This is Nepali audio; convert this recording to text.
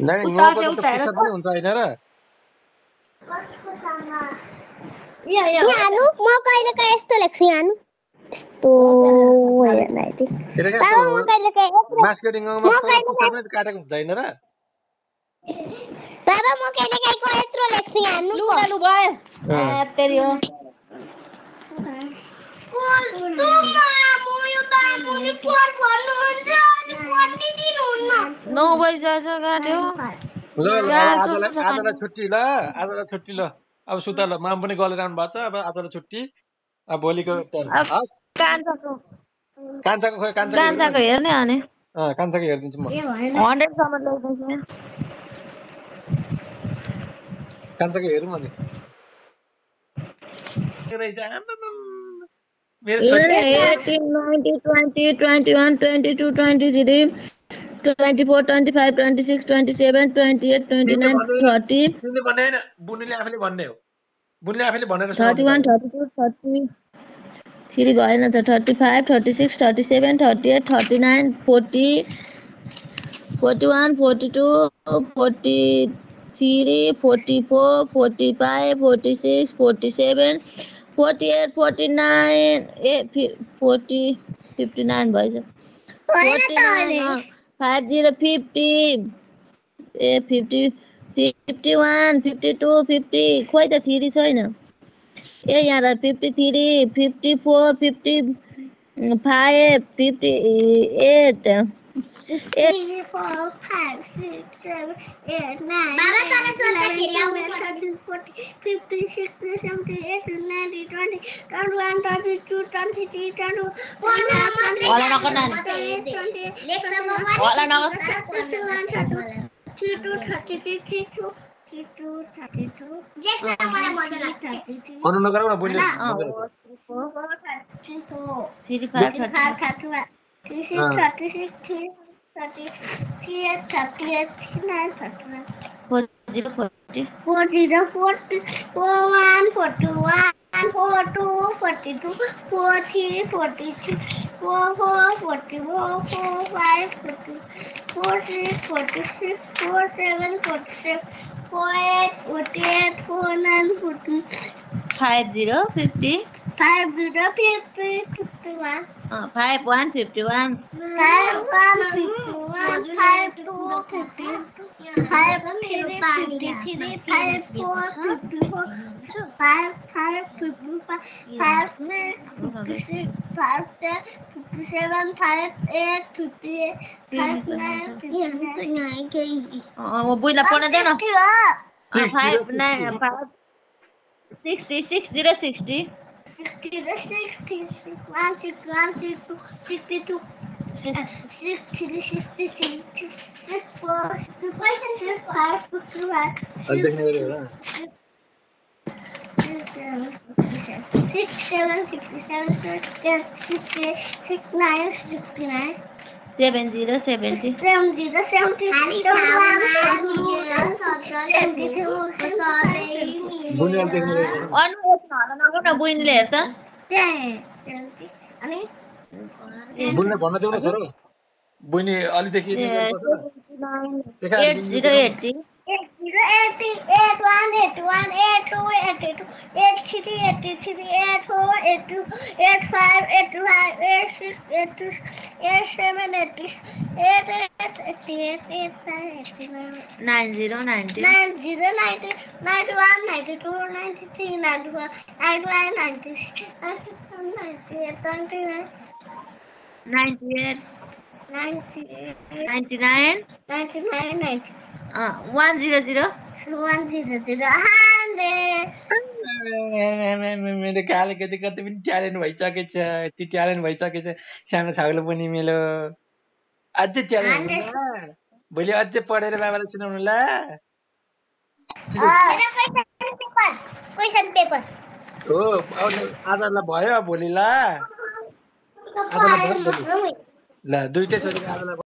नानी उता ङको के त उता हेर पुछप पनि हुन्छ हैन र यहाँ हानु म कहिले काहीँ यस्तो लेख्छु हानु यस्तो हेर्न आइदि त्यसले के बाबा म कहिले काहीँ मार्केटिङमा क र पुछप पनि काटेको हुन्छ हैन र बाबा म कहिले काहीँ यत्रो लेख्छु हानु लु न लु भयो तेरी हो नौ बजी जान्छ गाँठ्यो ल ल च्यानल आजलाई छोड्नु आजलाई छुट्टी ल आजलाई छुट्टी ल अब सुता ल माम पनि गलिरहनु भएको छ अब आजलाई छुट्टी अब भोलिको टर्न हस् कान्छाको कान्छाको हेरौँ कान्छाको हेर्ने अनि कान्छाको हेरिदिन्छु म 100 सम्म ल्याइदिन्छु कान्छाको हेरौँ अनि रहेछ आम्मामाम, मेरो छोरी 18 19 20 21 22 23 24 25 26 27 28 तिमीले 29 भन्नु 30 तिमीले भन्ने होइन बुनुले आफैले भन्ने हो बुनुले आफैले भनेर सुनाउनु 31 पर्यो 32 33 भएन त 35 36 37 38 39 40 41 42 43 44 45 46 47 48 49 40 59 भएछ 49 50 50 50 51 52 50 खोइ त थिरी छैन ए यहाँ 53 54 55 58 4 5 6 7 8 9 बाबा तँलाई सोध्दाखेरि आउनु पर्छ 50 60 70 80 90 20 21 22 23 24 होला नगर नानी होला नगर 32 अनु नगरौ न बुनुले बुइला पढ्न दे न 60 60 60 60 अहिलेदेखि हेऱ्यो होला 70 70 बुनु अहिलेदेखि हेऱ्यो अनु नगर न बुइनले हेर्छ बुनुले भन्न देऊ न छोरो बुनी अलिदेखि हेर्नुपर्छ 80 मेरो काले कति कति पनि ट्यालेन्ट भइसकेको छ यति ट्यालेन्ट भइसकेको छ सानो छाउलो पनि मेरो अझै ट्यालेन्ट हुनु भोलि अझै पढेर बाबालाई सुनाउनु ल हो आजलाई भयो भोलि ल आजलाई भयो भोलि ल दुइटै छोरीको आजलाई